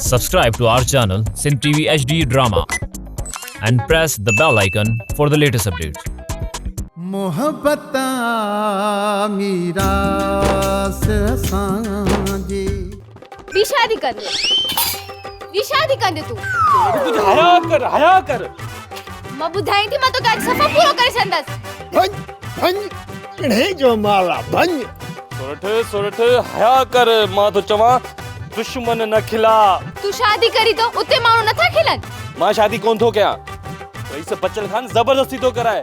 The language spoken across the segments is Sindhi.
Subscribe to our channel Sindh TV HD Drama and press the bell icon for the latest updates. محبت آ ميراث اسان جي. ٻي شادي ڪندي ٻي شادي ڪندي تون. ڪجهه حيا ڪر حيا ڪر. مان ٻڌائين ٿي مان توکي اڄ صفا پورو ڪري ڇڏندس. ڀڃ ڀڃ پڻهين جو مال آ ڀڃ. سورٺ سورٺ حيا ڪر مان ٿو چوان دشمن نه کلا. تون شادي ڪرين ٿو اتي ماڻهو نٿا کلن. مان شادي ڪونه ٿو ڪيان. رئيس بچل خان زبردستي ٿو ڪرائي.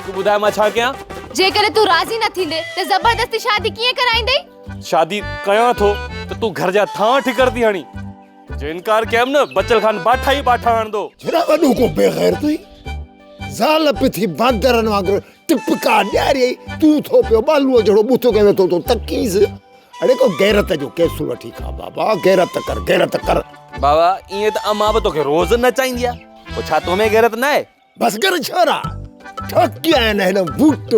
تون ٻڌاء مان ڇا ڪيان؟ جيڪڏهن تون راضي نه ٿيندين ته زبردستي شادي ڪيئن ڪرائيندين؟ شادي ڪيان ٿو ته تون گهر جا ٿانء ٺڪر ٿي هڻين. جو انڪار ڪيم نه بچل خان باٺا ئي باٺا هڻندو. ڇڙا وڏو ڪو بي غيرت هئين. زال پٿي باندرن وانگر ٽپڪا ڏياريئي، تون ٿو پيو ٻالوء جهڙو ٻوٿو ڪيون ويٺو ٿو تڪينس. اڙي ڪو غيرت جو ڪيس وٺي کا بابا، غيرت ڪر غيرت ڪر. بابا ائين ته امان به توکي روز نچائيندي آ، پوء ڇا تو ۾ غيرت ناهي؟ بس ڪر ڇورا، ٺوڪيا آهن هن بوٽ،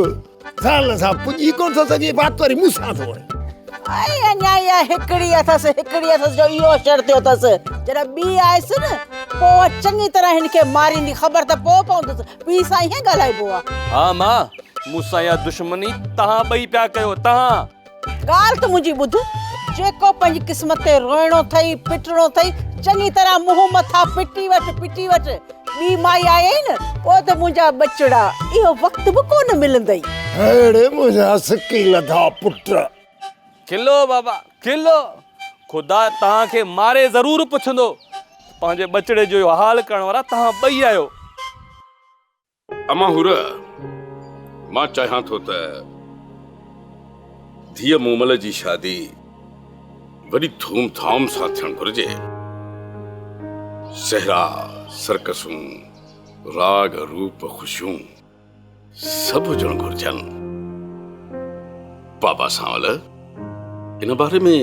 زال سان پڄي ڪونه ٿو سگهي، وات وري مون سان ٿو هڻي. ائي اڃا اها هڪڙي اٿس، هڪڙي اٿس جو اهو اشر ٿيو اٿس. جڏهن ٻي آيس نه، پوء اها چڱي طرح هن کي ماريندي، خبر ته پوء پوندس. پيء سان ائين ڳالهائبو آ. ها مان، مون سان اها دشمني توهان ٻئي پيا ڪيو، توهان. ڳالهه ته منهنجي ٻڌ، جيڪو پنهنجي قسمت تي روئڻو اٿئي، پٽڻو اٿئي، چڱي طرح منهن مٿا پٽي وٺ، پٽي وٺ. ٻي مائي آيئي نه، پوء ته منهنجا ٻچڙا، اهو وقت به ڪونه ملندئي. ههڙي منهنجا سڪي لڌا پٽ. کلو بابا، کلو. خدا توهان کي ماري ضرور پڇندو ته پنهنجي ٻچڙي جو اهو حال ڪرڻ وارا توهان ٻئي آهيو. امان حور، مان چاهيان ٿو ته ڌيء مومل جي شادي وڏي ڌوم ڌام سان ٿيڻ گهرجي. سهرا، سرڪسون، راڳ روپ، خوشيون سڀ هجڻ گهرجن. بابا سانول، ان باري ۾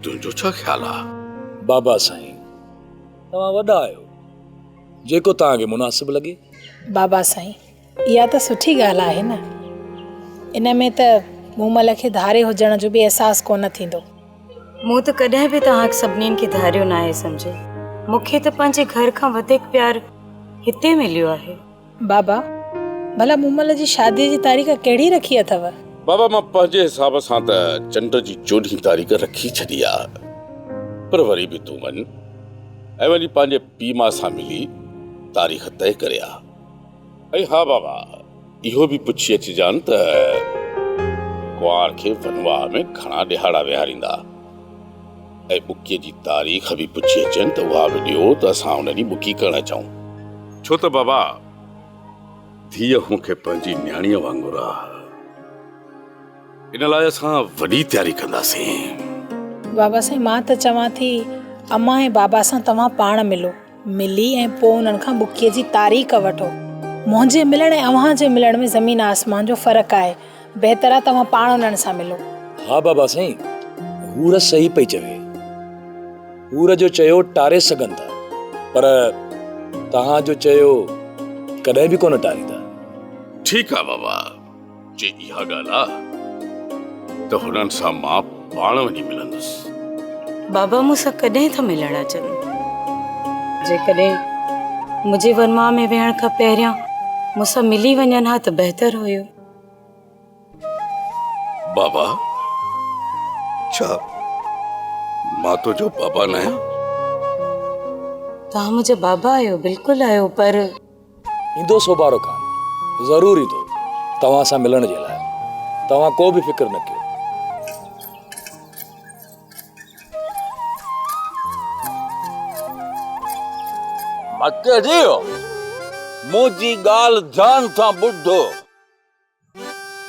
تنهنجو ڇا خيال آ؟ بابا سائين، توهان وڏا آهيو، جيڪو توهان کي مناسب لڳي. بابا سائين، اها ته سٺي ڳالهه آهي نه. ان ۾ ته مومل کي ڌاري هجڻ جو به احساس ڪونه ٿيندو. مون ته ڪڏهن به توهان سڀني کي ڌاريو ناهي سمجهيو. مون کي ته پنهنجي گهر کان وڌيڪ پيار هتي مليو آهي. بابا، ڀلا مومل جي شاديء جي تاريخ ڪهڙي رکي اٿو؟ بابا، مان پنهنجي حساب سان ته چنڊ جي چوڏهين تاريخ رکي ڇڏي آ. پر وري به تون وڃ ۽ وڃي پنهنجي پيء ماء سان ملي تاريخ طئي ڪري آ. ۽ ها بابا، اهو به پڇي اچجان ته ڪنوار کي ونواهه ۾ گهڻا ڏهاڙا ويهاريندا ۽ ٻڪيء جي تاريخ به پڇي اچين ته اها به ڏيو ته اسان ان ڏينهن ٻڪي ڪرڻ اچون. ڇو ته بابا، ڌيء مون کي پنهنجي نياڻيء وانگر آ. ان لاء اسان وڏي تياري ڪنداسين. بابا سائين مان ته چوان ٿي امان ۽ بابا سان توهان پاڻ ملو. ملي ۽ پوء انهن کان ٻڪيء جي تاريخ وٺو. منهنجي ملڻ ۽ اوهان جي ملڻ ۾ زمين آسمان جو فرق آهي. بهتر آهي توهان پاڻ انهن سان ملو. ها بابا سائين حور صحيح پئي چوي. حور جو چيو ٽاري سگهن ٿا پر توهان جو چيو ڪڏهن به ڪونه ٽاريندا. ٺيڪ آ بابا. جي اها ڳالهه آ ته هنن سان مان پاڻ وڃي ملندس. بابا مون سان ڪڏهن ٿا ملڻ اچن؟ جيڪڏهن منهنجي ونواهه ۾ ويهڻ کان پهريان مون سان ملي وڃن ها ته بهتر هيو. بابا، ڇا مان تنهنجو بابا ناهيان؟ توهان منهنجا بابا آهيو، بلڪل آهيو پر. ايندو سوڀارو خان ضرور ايندو توهان سان ملڻ جي لاء توهان ڪو به فڪر نه ڪيو. مڪريو، منهنجي ڳالهه ڌيان سان ٻڌ.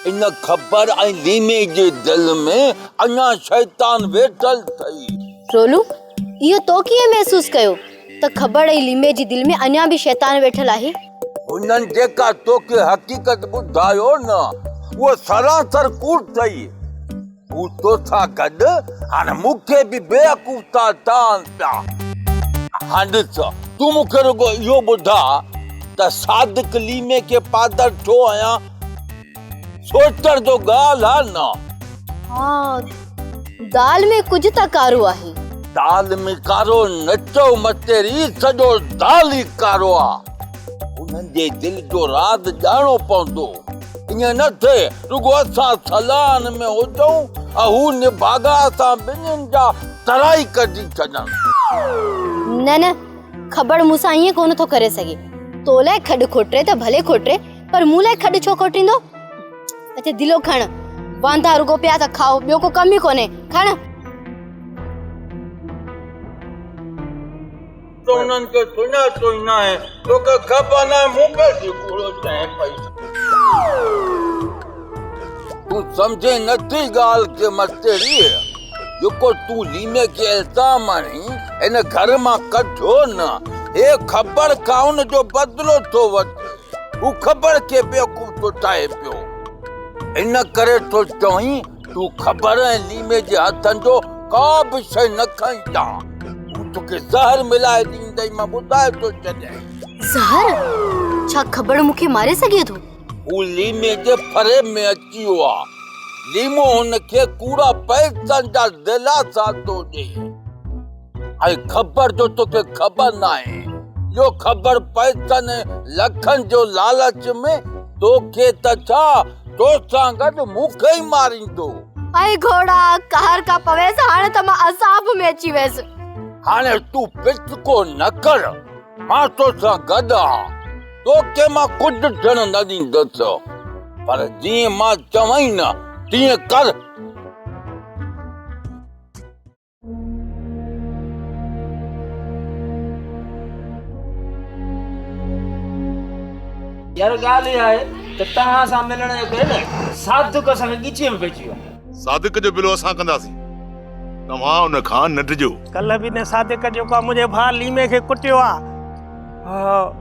ان خبر ۽ ليمي جي دل ۾ اڃا شيطان ويٺل اٿئي. رولو، اهو تو ڪيئن محسوس ڪيو ته کبڙ ۽ ليمي جي دل ۾ اڃا به شيطان ويٺل آهي؟ هنن جيڪا توکي حقيقت ٻڌايو نه، اهو سراسر ڪوڙ اٿئي. هو توسان گڏ هاڻ مون کي به بيوقوف ٿا ٺاهن پيا. هاڻ ڏس، تون مون کي رڳو اهو ٻڌاء ته صادق ليمي کي پادر ڇو هنيا؟ سوچڻ جو ڳالهه آ نه. ها، دال ۾ ڪجهه ته ڪارو آهي. دال ۾ ڪارو نه چئو متيري، سڄو دال ئي ڪارو آ. انهن جي دل جو راز ڄاڻڻو پوندو. ائين نه ٿئي رڳو اسان صلاحن ۾ هجون ۽ هو نڀاڳا اسان ٻنهين جا ترائي ڪڍي ڇڏن. نه نه کٻڙ مون سان ائين ڪونه ٿو ڪري سگهي. تو لاء کڏ کوٽري ته ڀلي کوٽري پر مون لاء کڏ ڇو کوٽيندو؟ اچ دلو کڻ، واندا رڳو پيا ٿا کائو ٻيو ڪو ڪم ئي ڪونهي، کڻ. تو انهن کي سڃاتو ئي ناهي، توکي خبر ناهي مون کي ٿي ڪوڙو چئين پئي. تون سمجهين نٿي ڳالهه کي مستيڙي، جيڪو تون ليمي کي الزام هڻي هن گهر مان ڪڍيو نه، هي خبر کان ان جو بدلو ٿو وٺي. هو خبر کي بيوقوف ٿو ٺاهي پيو. ان ڪري ٿو چوين تون خبر ۽ ليمي جي هٿن جو ڪا به شيء نه کائيندان. هو توکي زهر ملائي ڏيندئي مان ٻڌائي ٿو ڇڏيان. زهر؟ ڇا کبڙ مون کي ماري سگهي ٿو؟ هو ليمي جي فريب ۾ اچي ويو آ. ليمو هن کي ڪوڙا پئسن جا دلاسا ٿو ڏئي. ۽ خبر جو توکي خبر ناهي. اهو خبر پئسن ۽ لکن جو لالچ ۾ توکي ته ڇا توسان گڏ مون کي ئي ماريندو. اي گهوڙا قهر کان پويس هاڻي ته مان عذاب ۾ اچي ويس. هاڻي تون پچڪو نه ڪر مان توسان گڏ آهان توکي مان ڪجهه ٿيڻ نه ڏيندس پر جيئن مان چوين نه تيئن ڪر. يار ڳالهه اها آهي ته توهان سان ملڻ جي ڪري نه صادق اسان کي ڳچيء ۾ پئجي ويو آهي. صادق جو بلو اسان ڪنداسين. توهان ان کان نه ڊڄو. ڪلهه به ان صادق جيڪو آهي منهنجي ڀاء ليمي کي ڪٽيو آهي. ها.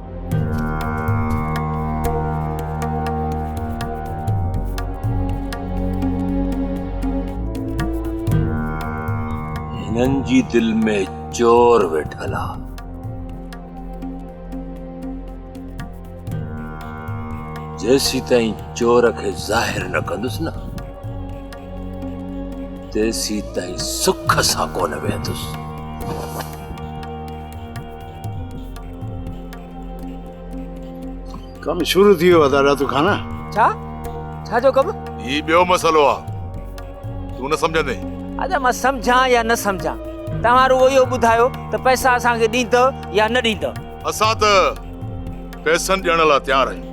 هنن جي دل ۾ چور ويٺل آ. جيسيتائين چور کي ظاهر نه ڪندس نه، تيسيتائين سک سان ڪونه ويهندس. ڪم شروع ٿي ويو آ دادا تو کان نه. ڇا؟ ڇا جو ڪم؟ هي ٻيو مسئلو آ. تون نه سمجهندين. ادا مان سمجهان يا نه سمجهان، توهان رڳو اهو ٻڌايو ته پئسا اسان کي ڏيندؤ يا نه ڏيندؤ؟ اسان ته پئسن ڏيڻ لاء تيار آهيون.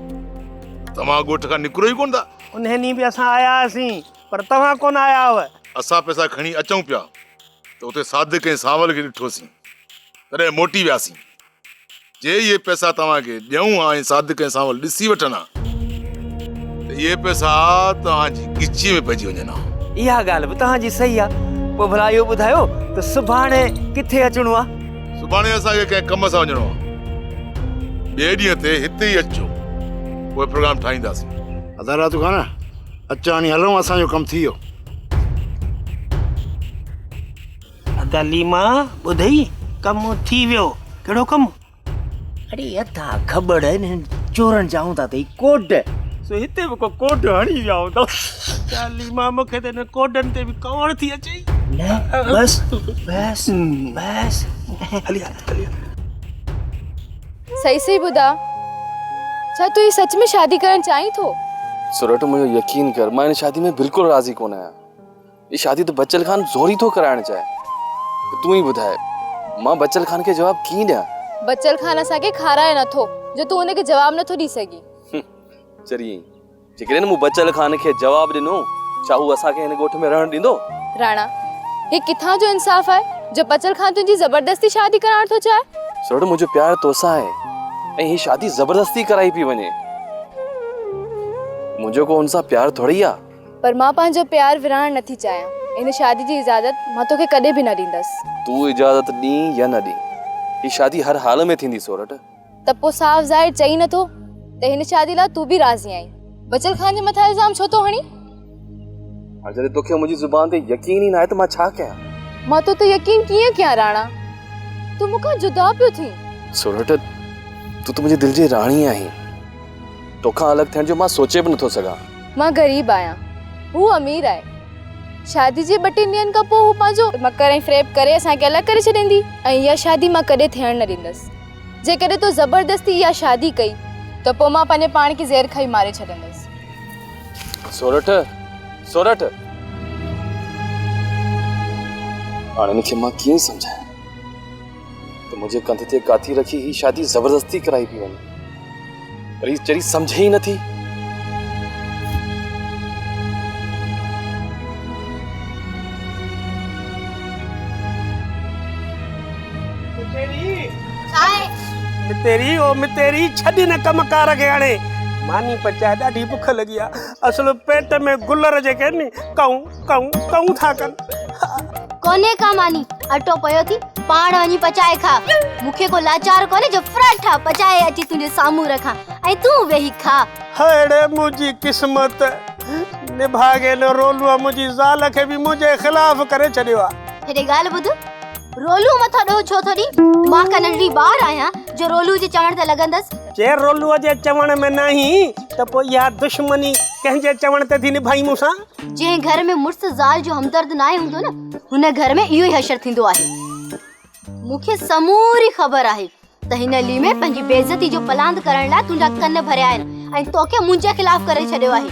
توهان ڳوٺ کان نڪرو ئي ڪونه ٿا. انهيء ڏينهن به اسان آيا هئاسين، پر توهان ڪونه آيا هئو. اسان پئسا کڻي اچون پيا ته اتي صادق ۽ سانول کي ڏٺوسين، تڏهن موٽي وياسين. جي اهي پئسا توهان کي ڏيون ها ۽ صادق ۽ سانول ڏسي وٺن ها ته اهي پئسا توهان جي ڳچيء ۾ پئجي وڃن ها. اها ڳالهه به توهان جي صحيح آهي. پوء ڀلا اهو ٻڌايو ته سڀاڻي ڪٿي اچڻو آهي؟ سڀاڻي اسان کي ڪنهن ڪم سان وڃڻو آهي. ٻئي ڏينهن تي هتي ئي اچجو، پوء پروگرام ٺاهينداسين. ادا رات خان، اچ هاڻي هلون، اسان جو ڪم ٿي ويو. ادا ليما ٻڌئي ڪم ٿي ويو. ڪهڙو ڪم؟ اڙي ادا کٻڙ انهن چورن جا هوندا اٿئي ڪوڊ. سو هتي به ڪو ڪوڊ هڻي ويا هوندا. ادا ليما مون کي ته انهن ڪوڊن تي به ڪاوڙ ٿي اچي. نه بس بس بس. هلي آ هلي آ. صحيح صحيح ٻڌاء ڇا تون هي سچ ۾ شادي ڪرڻ چاهين ٿو؟ سورٺ منهنجو يقين ڪر مان هن شادي ۾ بلڪل راضي ڪونه آهيان. هي شادي ته بچل خان زوري ٿو ڪرائڻ چاهي. ته تون ئي ٻڌاء مان بچل خان کي جواب ڪيئن ڏيان؟ بچل خان اسان کي کارائي نه ٿو جو تون ان کي جواب نه ٿو ڏئي سگهين. چري جيڪڏهن مون بچل خان کي جواب ڏنو ڇا هو اسان کي هن ڳوٺ ۾ رهڻ ڏيندو؟ راڻا هي ڪٿان جو انصاف آهي جو بچل خان تنهنجي زبردستي شادي ڪرائڻ ٿو چاهي؟ سرڙ منهنجو پيار توسان آهي ۽ هي شادي زبردستي ڪرائي پئي وڃي. منهنجو ڪو هن سان پيار ٿورئي آ. پر مان پنهنجو پيار ورهائڻ نٿي چاهيان. ان شادي جي اجازت مان توکي ڪڏهن به نه ڏيندس. تون اجازت ڏين يا نه ڏين، هي شادي هر حال ۾ ٿيندي سورٺ. ته پوء صاف ظاهر چئين نٿو ته هن شادي لاء تون به راضي آهين. بچل خان جي مٿان الزام ڇو ٿو هڻين؟ هاڻ جڏهن توکي منهنجي زبان تي يقين ئي ناهي ته مان ڇا ڪيان؟ مان تو تي يقين ڪيئن ڪيان راڻا؟ تون مون کان جدا پيو ٿين. سورٺ، تون ته منهنجي دل جي راڻي آهين. توکان الڳ ٿيڻ جو مان سوچي به نٿو سگهان. مان غريب آهيان، هو امير آهي. شادي جي ٻه ٽن ڏينهن کان پوء هو پنهنجو مڪر ۽ فريب ڪري اسان کي الڳ ڪري ڇڏيندي ۽ اها شادي مان ڪڏهن ٿيڻ نه ڏيندس. جيڪڏهن تو زبردستي اها شادي ڪئي ته پوء مان پنهنجي پاڻ کي زهر کائي ماري ڇڏيندس. سورٺ! سورٺ! هاڻ هن کي مان ڪيئن سمجهايان ته منهنجي ڪنڌ تي ڪاٿي رکي هي شادي زبردستي ڪرائي پئي وڃي. پر هي چري سمجهي ئي نٿي. متيري او متيري ڇڏ هن ڪم ڪار کي هاڻي ماني پچائي ڏاڍي بک لڳي آ اصل پيٽ ۾ گلر جيڪي آهن ني ڪئون ڪئون ڪئون ٿا ڪن. ڪونهي ڪا ماني، اٽو پيو ٿي، پاڻ وڃي پچائي کاء. مون کي ڪو لاچار ڪونهي جو پراٺا پچائي اچي تنهنجي سامهون رکان ۽ تون ويهي کاء. هڙ منهنجي قسمت، نڀاڳيل رولوء منهنجي زال کي به منهنجي خلاف ڪري ڇڏيو آ. هيڏي ڳالهه ٻڌ، رولوء مٿان ڏوهه ڇو ٿو ڏين؟ مان ڪا ننڍڙي ٻار آهيان جو رولوء جي چوڻ تي لڳندس. جي رولوء جي چوڻ ۾ ناهين ته پوء اها دشمني ڪنهن جي چوڻ تي ٿي نڀائين مون سان؟ جنهن گهر ۾ مڙس زال جو همدرد ناهي هوندو نه، هن گهر ۾ اهو ئي حشر ٿيندو آهي. مون کي سموري خبر آهي ته هن ليمي پنهنجي بيعزتي جو پلاند ڪرڻ لاء تنهنجا ڪن ڀريا آهن ۽ توکي منهنجي خلاف ڪري ڇڏيو آهي.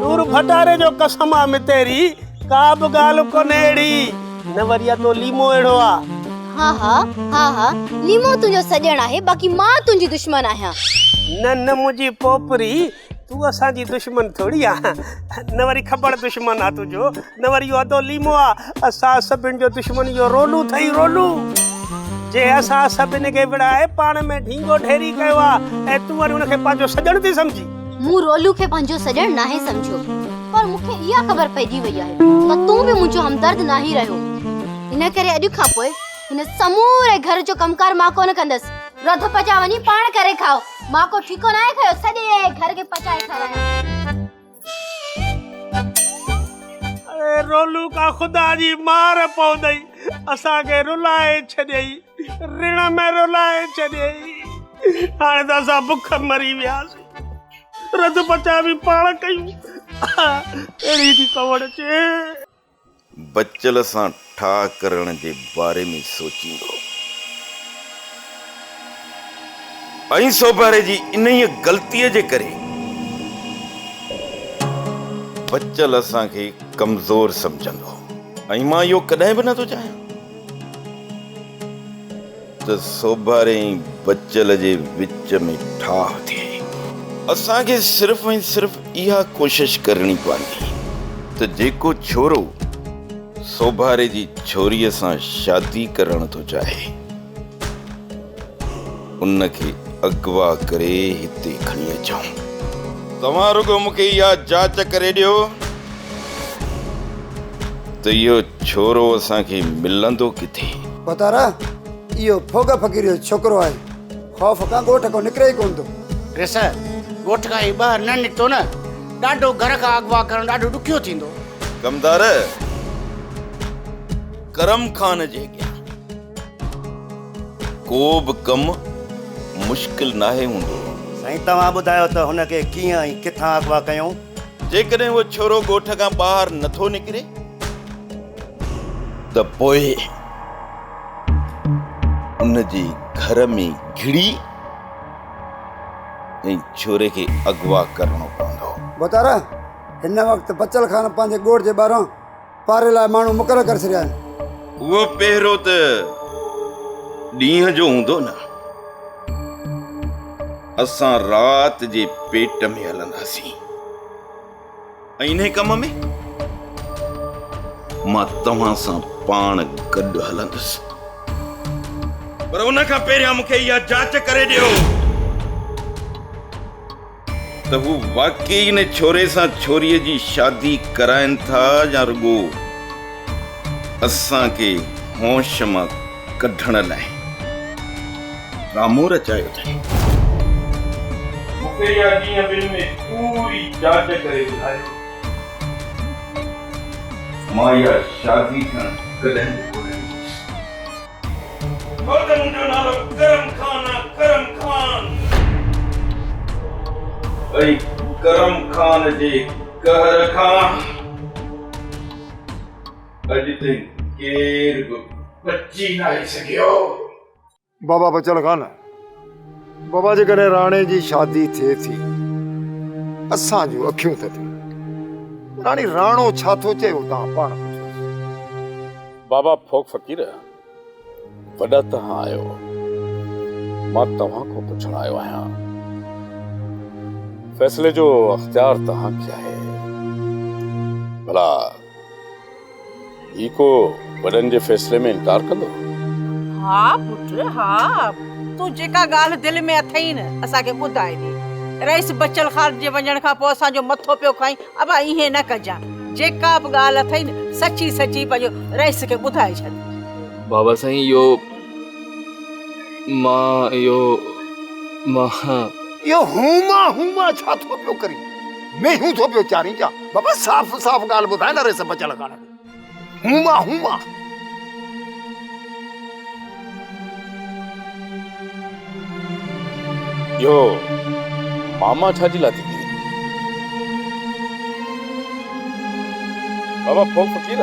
نور ڀٽاري جو قسم آ متيري، ڪا به ڳالهه ڪونهي اهڙي، نه وري ادو ليمو اهڙو آ. ها ها ها ها ليمو تنهنجو سڄڻ آهي، باقي مان تنهنجي دشمن آهيان. نه نه منهنجي پوپري، تون اسان جي دشمن ٿوري آ، نه وري کبڙ دشمن آ تنهنجو، نه وري اهو ادو ليمو آ، اسان سڀن جو دشمن اهو رولو ٿئي رولو، جنهن اسان سڀن کي وڙهائي پاڻ ۾ ڍينگو ڍيري ڪيو آ ۽ تون وري ان کي پنهنجو سڄڻ ٿي سمجهين. مون رولو کي پنهنجو سڄڻ ناهي سمجهيو، پر مون کي اها خبر پئجي وئي آهي ته تون به منهنجو همدرد ناهين رهيو، ان ڪري اڄ کان پوء هن سموري گهر جو ڪم ڪار مان ڪونه ڪندس. رڌ پچاء وڃي پاڻ ڪري کائو. مان ڪو ٺيڪو ناهي کنيو سڄي گهر کي پچائي کارايان. اڙي رولو ڪا خدا جي مار پوندئي اسان کي رلائي ڇڏيئي رڻ ۾ رلائي ڇڏيئي هاڻي ته اسان بک مري وياسين رڌ پچاء به پاڻ ڪيون اهڙي ٿي ڪوڙ اچي. بچل سان ٺاهه ڪرڻ جي باري ۾ سوچيندو ۽ سوڀاري جي انهيء غلطيء جي ڪري بچل اسان کي ڪمزور سمجهندو ۽ مان اهو ڪڏهن به نٿو چاهيان ته سوڀاري ۽ بچل جي وچ ۾ ٺاهه ٿئي. اسان کي صرف ۽ صرف اها ڪوشش ڪرڻي پوندي ته جيڪو ڇورو سوڀاري جي ڇوريء سان شادي ڪرڻ ٿو چاهي، ان کي اغوا ڪري هتي کڻي اچون. توهان رڳو مون کي اها جاچ ڪري ڏيو ته اهو ڇورو اسان کي ملندو ڪٿي؟ ڀتارا، اهو ڦوڳ فقير جو ڇوڪرو آهي. خوف کان ڳوٺ کان نڪري ئي ڪونه ٿو. ريس، ڳوٺ کان هي ٻاهر نه نڪتو نه، ڏاڍو گهر کان اغوا ڪرڻ ڏاڍو ڏکيو ٿيندو. ڪمدار، ڪرم خان جي اڳيان ڪو به ڪم مشڪل ناهي هوندو. سائين توهان ٻڌايو ته هن کي ڪيئن ۽ ڪٿان اغوا ڪيائون؟ جيڪڏهن اهو ڇورو ڳوٺ کان ٻاهر نٿو نڪري ته پوء ان جي گهر ۾ گهڙي ۽ ڇوري کي اغوا ڪرڻو پوندو. ڀوتارا، هن وقت بچل خان پنهنجي ڳوٺ جي ٻاهران پهري لاء ماڻهو مقرر ڪري ڇڏيا آهن. اهو پهرو ته ڏينهن جو هوندو نه. اسان رات جي پيٽ ۾ هلنداسين ۽ انهي ڪم ۾ مان توهان سان پاڻ گڏ هلندس. پر ان کان پهريان مون کي اها جاچ ڪري ڏيو ته هو واقعي ان ڇوري سان ڇوريء جي شادي ڪرائين ٿا يا رڳو اسان کي هوش مان ڪڍڻ لاء ڊرامو رچايو اٿن. مون کي اها ڏينهن ٻن ۾ پوري جاچ ڪري ٻڌايو. مان اها شادي ٿيڻ ڪڏهن به ڪونه ڏيندس. ڇو ته منهنجو نالو ڪرم خان آ، ڪرم خان. ۽ ڪرم خان جي قهر کان. اڄ تائين ڪير به بچي ناهي سگهيو. بابا بچل خان، بابا جيڪڏهن راڻي جي شادي ٿئي ٿي، اسان جون اکيون ته ٿيون. راڻي راڻو ڇا ٿو چئي اهو توهان پاڻ پڇوس. بابا ڦوڳ فقير، وڏا توهان آهيو، مان توهان کان پڇڻ آيو آهيان. فيصلي جو اختيار توهان کي آهي. ڀلا هي ڪو وڏن جي فيصلي ۾ انڪار ڪندو؟ ها پٽ ها، تون جيڪا ڳالهه دل ۾ اٿئي نه اسان کي ٻڌائي ڏي. رئيس بچل خان جي وڃڻ کان پوء اسان جو مٿو پيو کائين، ابا ائين نه ڪجان، جيڪا به ڳالهه اٿئي نه سچي سچي پنهنجو رئيس کي ٻڌائي ڇڏ. بابا سائين اهو مان اهو مان. اهو هوما هوما ڇا ٿو پيو ڪرين؟ مينهون ٿو پيو چارين ڇا؟ بابا صاف صاف ڳالهه ٻڌاء نه رئيس بچل خان کي. هوما هوما. اهو ماما ڇا جي لاء ٿي ڪرين؟ بابا ڦوڳ فقير،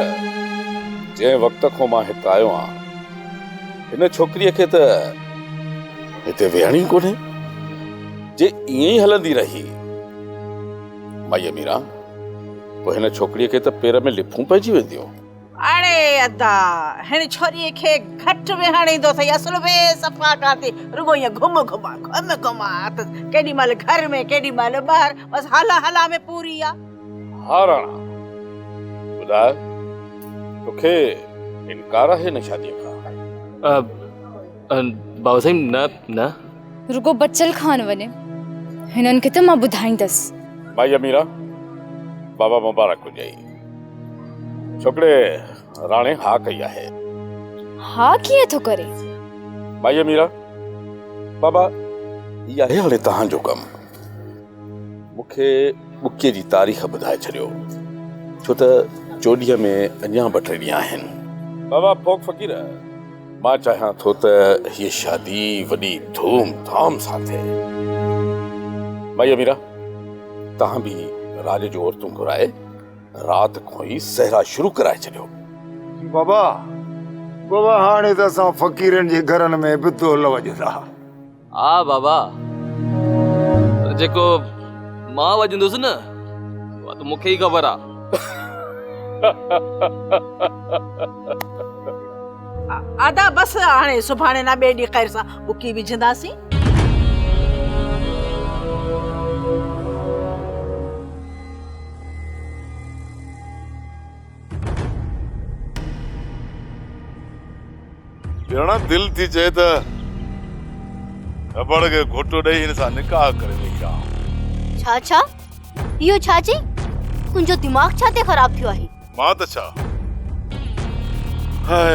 جنهن وقت کان مان هت آيو آهيان، هن ڇوڪريء کي ته هتي ويهڻ ئي ڪونهي. جي ائين ئي هلندي رهي مائي اميران، پوء هن ڇوڪريء کي ته پير ۾ لڦون پئجي وينديون. اڙي ادا، هن ڇوريء کي گهٽ ويهڻ ايندو اٿئي، اصل ۾ صفا ڪانه ٿي، رڳو ائين گهم گهما گهم گهما اٿس، ڪيڏي مهل گهر ۾ ڪيڏي مهل ٻاهر، بس هلا هلا ۾ پوري آ. ها راڻا، ٻڌاء، توکي انڪار آهي هن شاديء کان؟ بابا سائين، نه نه. رڳو بچل خان وڃي، هنن کي ته مان ٻڌائيندس. مائي اميرا، بابا مبارڪ هجئي. ڇوڪري راڻي ها ڪئي آهي. ها ڪيئن ٿو ڪري؟ مائي اميرا، بابا هي آهي هاڻي توهان جو ڪم. مون کي ٻڪيء جي تاريخ ٻڌائي ڇڏيو، ڇو ته چوڏهينء ۾ اڃا ٻه ٽي ڏينهن آهن. بابا ڦوڳ فقير، مان چاهيان ٿو ته هيء شادي وڏي ڌوم ڌام سان ٿئي. مائي اميرا، توهان به راڄ جون عورتون گهرائي رات کان ئي سهرا شروع ڪرائي ڇڏيو. بابا، بابا هاڻي ته اسان فقيرن جي گهرن ۾ به دهل وڄندا. ها بابا، پر جيڪو مان وڄندس نه، اها ته مون کي ئي خبر آ. ادا بس هاڻي سڀاڻي نه ٻئي ڏينهن خير سان ٻڪي وجهنداسين. ڄڻ دل ٿي چئي ته رٻڙ کي گهوٽ ڏئي هن سان نڪاح ڪري ويهي رهان. ڇا ڇا؟ اهو ڇا چئين؟ تنهنجو دماغ ڇا تي خراب ٿيو آهي؟ مان ته ڇا؟ هاء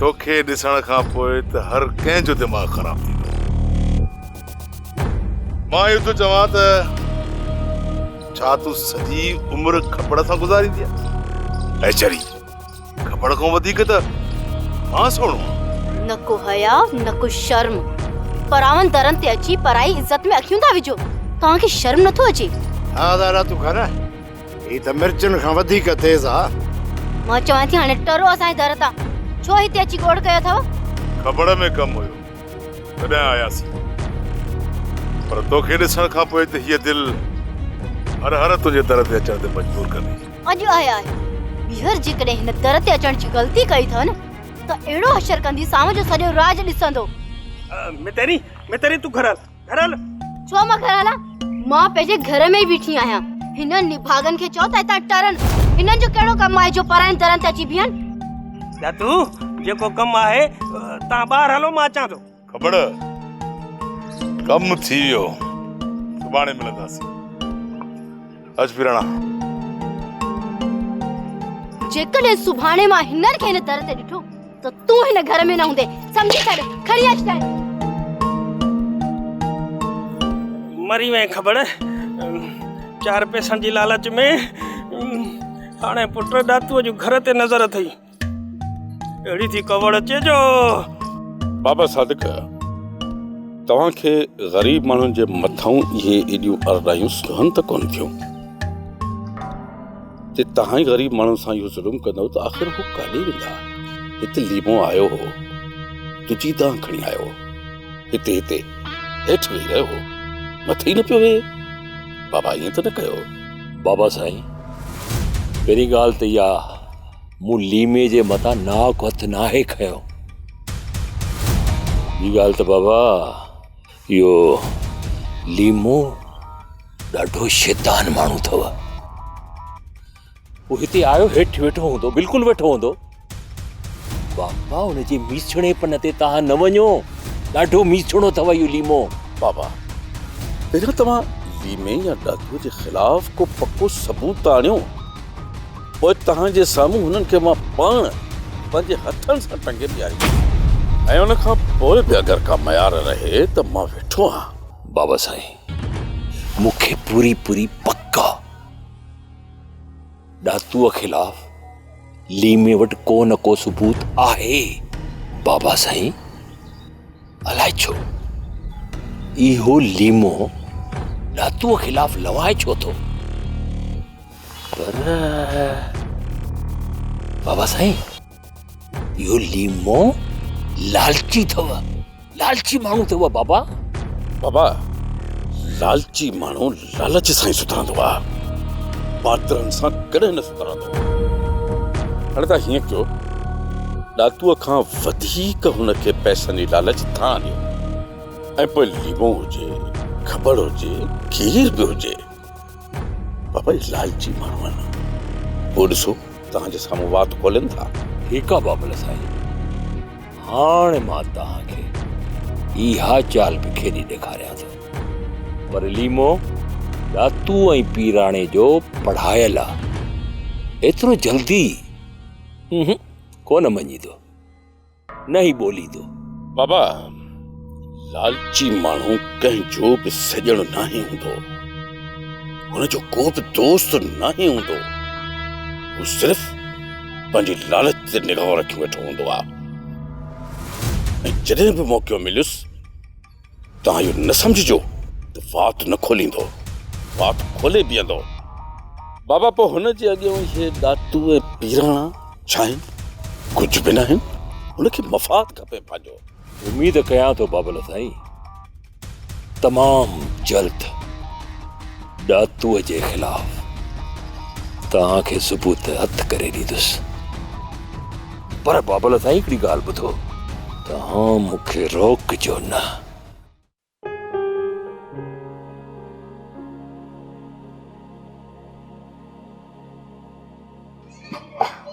توکي ڏسڻ کان پوء ته هر ڪنهن جو دماغ خراب ٿيندو. مان اهو ٿو چوان ته ڇا تون سڄي عمر کٻڙ سان گذاريندينء؟ اي چري! کٻڙ کان وڌيڪ ته مان سهڻو آهيان. نه ڪو حياء نه ڪو شرم. پراون درن تي اچي پرائي عزت ۾ اکيون ٿا وجهو. توهان کي شرم نٿو اچي؟ ها دادا تون کان نه هي ته مرچن کان وڌيڪ تيز آ. مان چوان ٿي هاڻي ٽرو اسان جي در تان. ڇو هتي اچي گوڙ ڪيو اٿو؟ کٻڙ ۾ ڪم هيو تڏهن آياسين. پر توکي ڏسڻ کان پوء ته هيء دل هر هر تنهنجي در تي اچڻ تي مجبور ڪندي. اڄ آيا آهيو. ٻيهر جيڪڏهن هن در تي اچڻ جي غلطي ڪئي اٿو نه ته اهڙو حشر ڪنديسانو جو سڄو راڄ ڏسندو. متيري، متيري تون گهر هل، گهر هل. ڇو مان گهر هلان؟ مان پنهنجي گهر ۾ ئي بيٺي آهيان. هنن نڀاڳن کي چئو ته هتان ٽرن. هنن جو ڪهڙو ڪم آهي جو پراين درن تي اچي بيهن. دادو، جيڪو ڪم آهي، توهان ٻاهر هلو مان اچان ٿو. کٻڙ، ڪم ٿي ويو. سڀاڻي ملنداسين. اچ پيراڻا. جيڪڏهن سڀاڻي مان هنن کي هن در تي ڏٺو ته تون هن گهر ۾ نه هوندين. سمجهي ڇڏ. کڻي اچ ٽائي. مري وئين کٻڙ. چار پئسن جي لالچ ۾ هاڻي پٽ ڏاتوء جي گهر تي نظر اٿئي. اهڙي ٿي ڪاوڙ اچي جو. بابا صادق توهان کي غريب ماڻهن جي مٿئون اهي ايڏيون ارڏايون سهن ته ڪونه ٿيون. جي توهان ئي غريب ماڻهن سان اهو ظلم ڪندؤ ته آخر هو ڪاڏي ويندا؟ هت ليمو آيو هو، تنهنجي دانهن کڻي آيو هو. هتي هتي هيٺ ويهي رهيو هو، مٿي ئي نه پيو ويهي. بابا ائين ته نه ڪيو. بابا سائين، پهرين ڳالهه ته اها مون ليمي جي مٿان ناحق هٿ ناهي کنيو. ٻي ڳالهه ته بابا اهو ليمو ڏاڍو شيطان ماڻهو اٿو. هو هتي آيو هيٺ ويٺو هوندو، بلڪل ويٺو هوندو. بابا ان جي ميسڻي پن تي توهان نه وڃو، ڏاڍو ميسڻو اٿو اهو ليمو. بابا پهريان توهان ليمي يا ڏاڌوء جي خلاف ڪو پڪو ثبوت ته آڻيو، پوء توهان جي سامهون هنن کي مان پاڻ پنهنجي هٿن سان ٽنگي بيهاريندس ۽ ان کان پوء به اگر ڪا ميار رهي ته مان ويٺو آهيان. بابا سائين مون کي پوري پوري پڪ آ ڏاتوء خلاف ليمي وٽ ڪو نه ڪو ثبوت آهي. بابا سائين الائي ڇو اهو ليمو ڏاتوء خلاف لوائي ڇو ٿو؟ پر بابا سائين اهو ليمو لالچي اٿو، لالچي ماڻهو اٿو بابا. بابا لالچي ماڻهو لالچ سان ئي سڌرندو آ، پاترن سان ڪڏهن نه سڌرندو. هاڻي تان هيئن ڪيو، ڏاتوء کان وڌيڪ هن کي پئسن جي لالچ تان ڏيو ۽ پوء ليمو هجي، کٻڙ هجي، کير به هجي. بابا هي لالچي ماڻهو آهن. پوء ڏسو توهان جي سامهون وات کولين ٿا. ٺيڪ آ بابل سائين، هاڻ مان توهان کي اها چال به کيڏي ڏيکاريان ٿو. پر ليمو ڏاتو ۽ پيراڻي جو پڙهايل آ، ايترو جلدي ڪونه مڃيندو. نه ئي ٻوليندو. بابا، لالچي ماڻهو ڪنهن جو به سڄڻ ناهي هوندو. هن جو ڪو به دوست ناهي هوندو. هو صرف پنهنجي لالچ تي نگاهه رکيون ويٺو هوندو آهي ۽ جڏهن به موقعو مليس توهان اهو نه سمجهجو ته وات نه کوليندو، وات کولي بيهندو. بابا پوء هن جي اڳيان اهي ڏاتو ۽ پيراڻا ڇا آهن؟ ڪجهه به ناهن. هن کي مفاد کپي پنهنجو. اميد ڪيان ٿو بابل سائين تمام جلد ڏاتوء جي خلاف توهان کي ثبوت هٿ ڪري ڏيندس. پر بابل سائين هڪڙي ڳالهه ٻڌو، توهان مون کي روڪجو نه.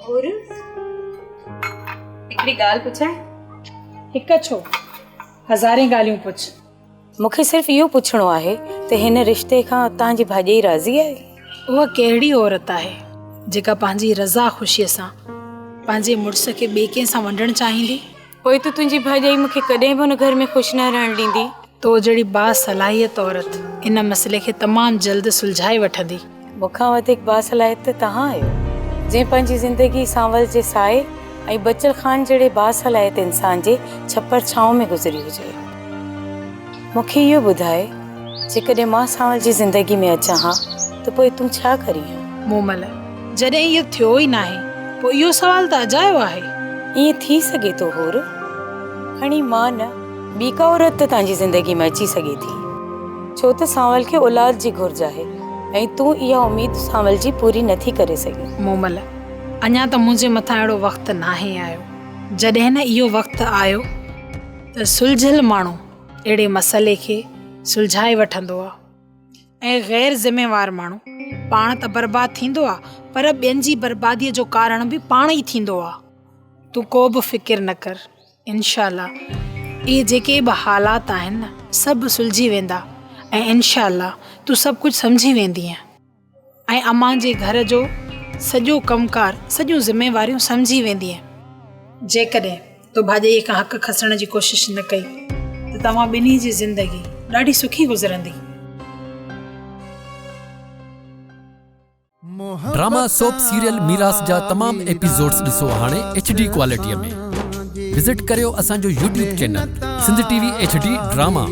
اور هڪڙي ڳالهه پڇان؟ هڪ ڇو، هزارين ڳالهيون پڇ. مون کي صرف اهو پڇڻو آهي ته هن رشتي کان توهان جي ڀاڄائي راضي آهي؟ اها ڪهڙي عورت آهي جيڪا پنهنجي رضا خوشيء سان پنهنجي مڙس کي ٻئي ڪنهن سان ونڊڻ چاهيندي؟ پوء ته تنهنجي ڀاڄائي مون کي ڪڏهن به ان گهر ۾ خوش نه رهڻ ڏيندي. تو جهڙي باصلاحيت عورت ان مسئلي کي تمام جلد سلجهائي وٺندي. مون کان وڌيڪ باصلاحيت ته توهان آهيو، جنهن پنهنجي زندگي سانول جي سائي ۽ بچل خان جهڙي باصلاحيت انسان جي ڇپر ڇانو ۾ گذري هجي. مون کي اهو ٻڌاء، جيڪڏهن مان سانول جي زندگي ۾ اچان ها ته پوء تون ڇا ڪرين ها؟ مومل، جڏهن اهو ٿيو ئي ناهي، پوء اهو سوال ته اجايو آهي. ائين ٿي سگهي ٿو حور؟ کڻي مان نه، ٻي ڪا عورت ته توهان جي زندگي ۾ اچي سگهي ٿي. ڇو ته سانول کي اولاد جي گهرج آهي ۽ تون اها اميد سانول جي پوري نه ٿي ڪري سگهين. مومل، اڃا ته منهنجي مٿان اهڙو وقت ناهي آيو. جڏهن نه اهو وقت آيو ته سلجهيل ماڻهو اهڙي مسئلي کي سلجهائي وٺندو آ ۽ غير ذميوار ماڻهو پاڻ ته برباد ٿيندو آ پر ٻين جي برباديء جو ڪارڻ به پاڻ ئي ٿيندو آ. تون ڪو به فڪر نه ڪر. انشاء الله اهي جيڪي به حالات آهن نه سڀ سلجهي ويندا ۽ انشاء الله تون سڀ ڪجهه سمجهي ويندينء ۽ امان جي گهر جو سڄو ڪم ڪار سڄيون ذميواريون سمجهي ويندينء. جيڪڏهن تو ڀاڄائيء کان حق کسڻ جي ڪوشش نه ڪئي ته توهان ٻنهي جي زندگي ڏاڍي سکي گذرندي. ڊراما سوپ سيريل ميراث جا تمام ايپيسوڊز ڏسو هاڻي ايڇ ڊي ڪوالٽي ۾ وزٽ ڪريو اسان جو YouTube channel Sindh T V H D drama.